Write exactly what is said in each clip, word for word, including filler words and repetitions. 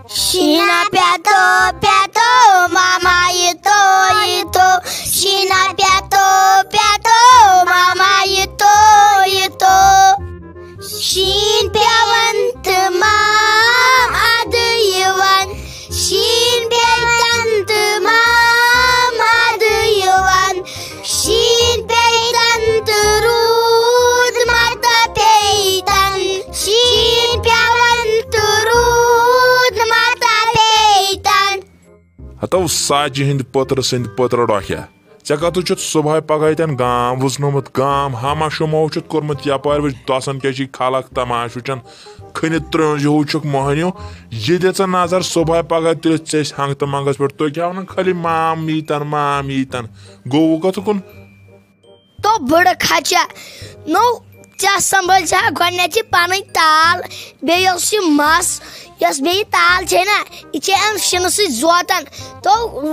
شیٖنہ پٮ۪تو پٮ۪تو ماما یہِ تو یہِ تو، شیٖنہ پٮ۪تو پٮ۪تو ماما یہِ تو یہِ تو۔ شیٖن پٮ۪وان تہٕ مام اَدٕ یِوان، شیٖن پٮ۪وان تہٕ مام اَدٕ یِوان، شیٖن پیٚیہِ تن تہٕ روٗد مَتہٕ پیٚیہِ تن، شیٖن پٮ۪وان تہٕ روٗد مَتہٕ پیٚیہِ تن۔ ہتو ساجہِ ہٕنٛدِ پٔترٕ سٕنٛدِ پٔترٕ ڈۄکھیا، ژےٚ کتھٕ چھُتھ صبحٲے پگہٲے تن گام وُزنومُت، گام ہما شمو چھُتھ کوٚرمُت یپارۍ، وٕچھ دۄسن کیٛاہ چھِ خلق تماش وٕچھان، کھٔنِتھ ترٛٲنٛزِ ہیوٗ چھُکھ مۄہنیو۔ یہِ دِ ژٕ نظر صبحٲے پگہٲے تُلِتھ ژےٚ أسۍ ہنٛگتہٕ منٛگس پٮ۪ٹھ، تُہۍ کیٛاہ ونان خٲلی مام یی تن، مام یی تن، گوٚو کتھٕ کُن؟ تو بٕڑٕ کھچہ، نو ژےٚ سنبھٲلۍ زِ ہا گۄڈٕنیتھ یہِ پنٕنۍ تال، بیٚیہِ یۄس یہِ مس، یۄس بیٚیہِ یہِ تال چھے نا، یہِ چھے امہِ شِنہٕ سۭتۍ زوتان۔ تو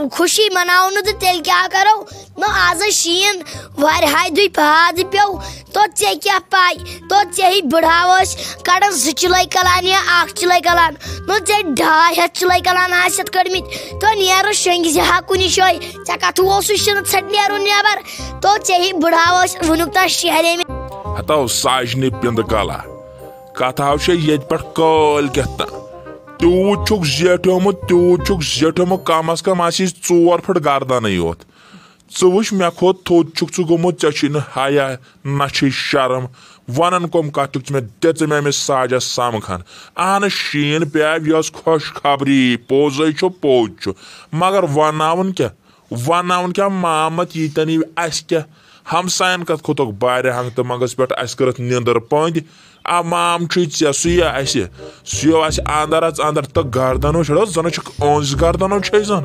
خوشی مناونہٕ تہٕ تیٚلہِ کیٛاہ کرو؟ نو آز ہے شیٖن واریاہے دُہۍ بعد پیوٚو، تو ژےٚ کیٛاہ پاے؟ تو ژےٚ ہی بٕڑاو ٲسۍ کڑان زٕ چلے کلان یا اکھ چلے کلان، نو ژےٚ ڈاے ہتھ چلے کلان آسٮ۪تھ کٔڑمٕتۍ، تو نیرو شۄنٛگہِ زِ ہا کُنہِ جایہِ۔ ژےٚ کتھ اوسُے شِنہٕ ژھٹہِ نیرُن نٮ۪بر؟ تو ژےٚ ہی بٕڑاو ٲسۍ وُنیُک تام شیہریمٕتۍ۔ ہتو ساجنہِ پِنٛدٕ کلا، کتھ ہاو چھےٚ ییٚتہِ پٮ۪ٹھ کٲلۍ کٮ۪تھ تام۔ تیوٗت چھُکھ زیٹھیومُت، تیوٗت چھُکھ زیٹھیومُت، کم از کم آسی ژور پھٕٹ گردنٕے یوت۔ ژٕ وٕچھ، مےٚ کھۄت تھوٚد چھُکھ ژٕ گوٚمُت، ژےٚ چھُے نہٕ حیا، نہ چھے شرم۔ ونان کۄم کتھ چھُکھ ژٕ مےٚ؟ دِژٕ مےٚ أمِس ساجس سمکھن۔ اہن، شیٖن پیٚیہِ، یۄس خۄش خبری، پوٚزے چھُ، پوٚز چھُ، مگر ونناوُن کیٛاہ؟ ونناوُن کیٛاہ؟ مامت ییٖتٮ۪ن یی، اسہِ کیٛاہ؟ ہمساین کتھ کھوٚتُکھ بارِ ہنٛگتہٕ منٛگس پٮ۪ٹھ، اسہِ کٔرٕتھ نیٚنٛدٕر پٔنٛدۍ۔ آ، مام چھُے ژےٚ، سُے یا اسہِ؟ سُہ یو اسہِ اندر اژ اندر تہٕ گردنو چھڑو، زنہٕ چھکھ أنٛز گردنو چھے زن۔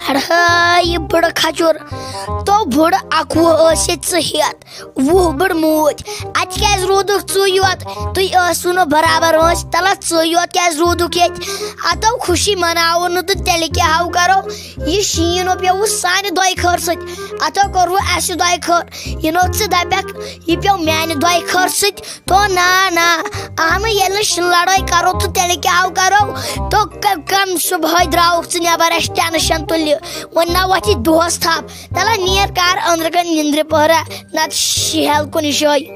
ہڑہے یہِ بٕڑٕ کھچُر، تو بٕڑٕ اکوُہ ٲسِتھ ژٕ ہیٚتھ، وُہ بٕڑٕ موج۔ اتہِ کیٛازِ روٗدُکھ ژٕے یوت؟ تُہۍ ٲسوٕ نہٕ برابر وٲنٛسہِ تلس، ژٕے یوت کیٛازِ روٗدُکھ ییٚتہِ؟ اتو خوشی مناوو نہٕ تہٕ تیٚلہِ کیٛاہ ہو کرو؟ یہِ شیٖن ہو پیوٚو سانہِ دۄیہِ خٲر سۭتۍ، اتو کوٚروٕ اسہِ دۄیہِ خٲر۔ یہِ نو ژٕ دپکھ، یہِ پیوٚو میانہِ دۄیہِ خٲر سۭتۍ۔ تو نا نا، اہنُو ییٚلہِ نہٕ شِنہٕ لڑٲے کرو تہٕ تیٚلہِ کیٛاہ ہو کرو؟ تو ک-، کم صبحٲے درٛاوُکھ ژٕ نٮ۪بر اَسہِ ٹٮ۪نشن تُلہِ؟ وۄنۍ نا وۄتھی دۄہس تھپھ۔ تلہ نیر کر أنٛدرٕ کن نِندرِ پٔہرہ، نتہٕ شِہل کُنہِ جایہِ۔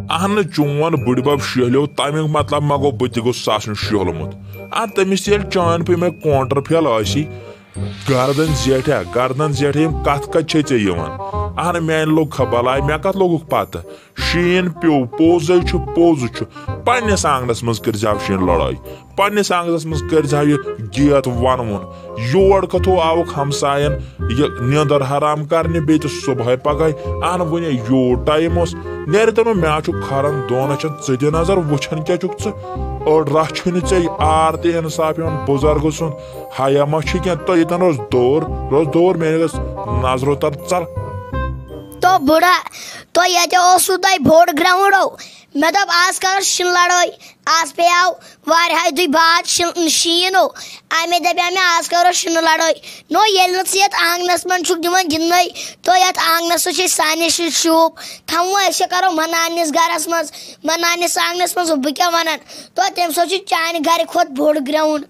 اہنہٕ چون بٕڈبب شِہلیو، تمیُک مطلب ما گوٚو بہٕ تہِ گوٚژھُس آسُن شِہلومُت؟ آ، تٔمِس تہِ ییٚلہِ چٲنۍ پٲٹھۍ مےٚ کونٹر پھیل ٲسی، گردن زیٹھیا، گردن زیٹھیا، یِم کتھ کتھ چھے ژےٚ یِوان؟ اہن، میانہِ لوٚگ خبر بلاے، مےٚ کتھ لوٚگُکھ پتہ؟ شیٖن پیوٚو، پوٚزے چھُ، پوٚز چھُ۔ پننِس آنگنس منٛز کٔرۍ زیو شیٖن لڑٲے، پننِس آنگنس منٛز کٔرۍ زیو یہِ گیت ونوُن۔ یور کتھو آوُکھ ہمساین یہِ نیندر حرام کرنہِ، بیٚیہِ تہِ صبحٲے پگہٲے۔ اہن، وُنہِ یوٗت ٹایم اوس، نیرِ تنو مےٚ چھُ کھران دۄن أچھن، ژٕ دِ نظر وُچھان کیٛاہ چھُکھ ژٕ؟ أڑ رژھ چھُے نہٕ ژےٚ آر تہِ انصاف یِوان بُزرگہٕ سُنٛد۔ حیا ما چھُ کینٛہہ؟ تہٕ ییٚتٮ۪ن اوس دور، اوس دور، میانہِ گژھ نظرو تل ژل۔ تو بُڑا، تو ییٚتہِ اوسوٕ تۄہہِ بوٚڑ گراوُنڈو۔ مےٚ دوٚپ، آز کرو شِنہٕ لڑٲے۔ آز پیٚیاو واریاہے دُہۍ بعد شِن-، شیٖن او۔ اَمے دَپیٛاو مےٚ، آز کرو شِنہٕ لڑٲے۔ نو، ییٚلہِ نہٕ ژٕ یَتھ آنٛگنَس منٛز چھُکھ دِوان گِنٛدنَے، تو یَتھ آنٛگنَس سُہ چھِ سانہِ شُرۍ شوٗب۔ تھاوو أسۍ، یہِ کرو مَنانِس گرَس منٛز، مَنانِس آنٛگنَس منٛز۔ بہٕ کیٛاہ وَنان؟ تو تٔمۍ سۭتۍ چھُ چانہِ گرِ کھۄتہٕ بوٚڑ گراوُنڈ۔